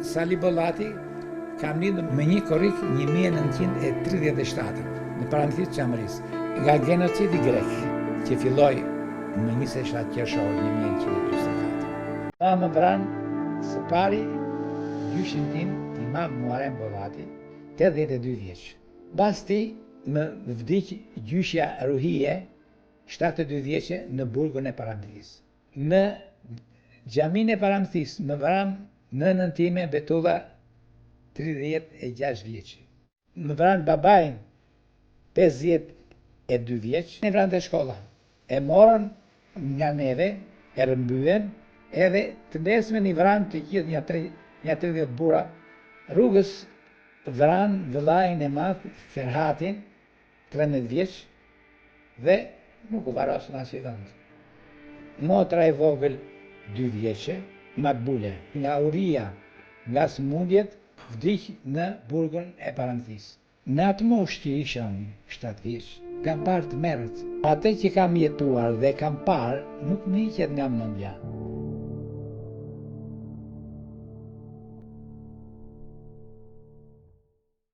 Sali Bollati, kam lindur më 1 korrik 1937 në Paramëthi të Çamërisë, nga genocidi grek që filloi më 27 qershor 1944. Ma më vranë së pari gjyshin tim i madh Muharrem Bollati, 82 vjeç. Mbas tij më vdiq gjyshja Ruhije, 72 vjeçe në burgun e Paramëthisë. Në xhaminë e Paramëthisë më vranë nënën time Betulla 36 vjeç. Më vranë babain 52 vjeç. E vranë te shkolla. E morën nga neve, e rrëmbyen, edhe të nesërmen i vranë të gjithë një, tre, një 30 burra. Rrugës vranë vëllain e madh Ferhatin, 13 vjeç, dhe nuk u varros në asnjë vend. Motra e vogël 2 vjeçe, Makbule, nga uria, nga sëmundjet, vdiq në burgun e Paramëthisë. Në atë moshë që isha unë, 7 vjeç, kam parë tmerret. Atë që kam jetuar dhe kam parë nuk më hiqet nga mendja.